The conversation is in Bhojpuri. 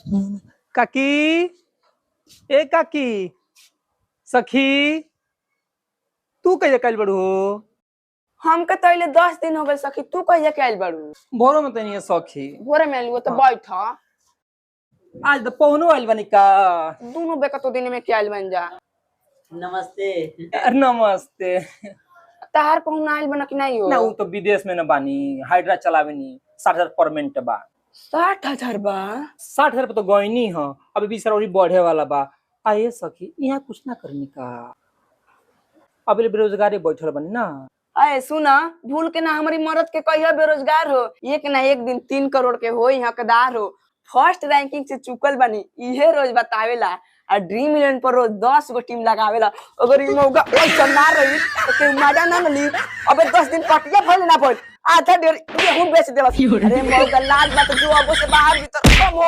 काकी, ए काकी, सखी, तू कहिया काइल बड़ू हो? हमके तो अइले 10 दिन हो गए सखी। तू कहिया के आइल बारू? भोरो में तनी है सखी। भोरे में आइल तो बैठ। आज तो पहुनो आइल बनी का? दोनों बेकतो दिन में के आइल बन जा। नमस्ते। नमस्ते। तहार पहुना आइल बना कि नहीं हो? ना, उ तो विदेश में न बानी, हाइड्रा चलावेनी, 60,000 परमेंट बा। 60,000 बा? 60,000 पे तो गईनी ह, अभी 20,000 और बढ़े वाला बा। आये सखी, यहाँ कुछ ना करनी का? अभी ले बेरोजगारी बैठल बनी ना। अरे सुना, भूल के ना हमारी मरद के कहिया बेरोजगार हो। एक ना एक दिन 3 करोड़ के हो हकदार हो। फर्स्ट रैंकिंग से चुकल बनी, इहे रोज बतावेला आ ड्रीम इलेवन पर रोज 10 गो टीम लगावेला। अगर ई मौका ओइसन ना रही तो केहू मजा ना न ली। अबे 10 दिन कटिया भइल ना भइल, आधा डेढ़ गेहूं बेच देलस। अरे मौका लाज बात जो अब से बाहर भीतर कम हो।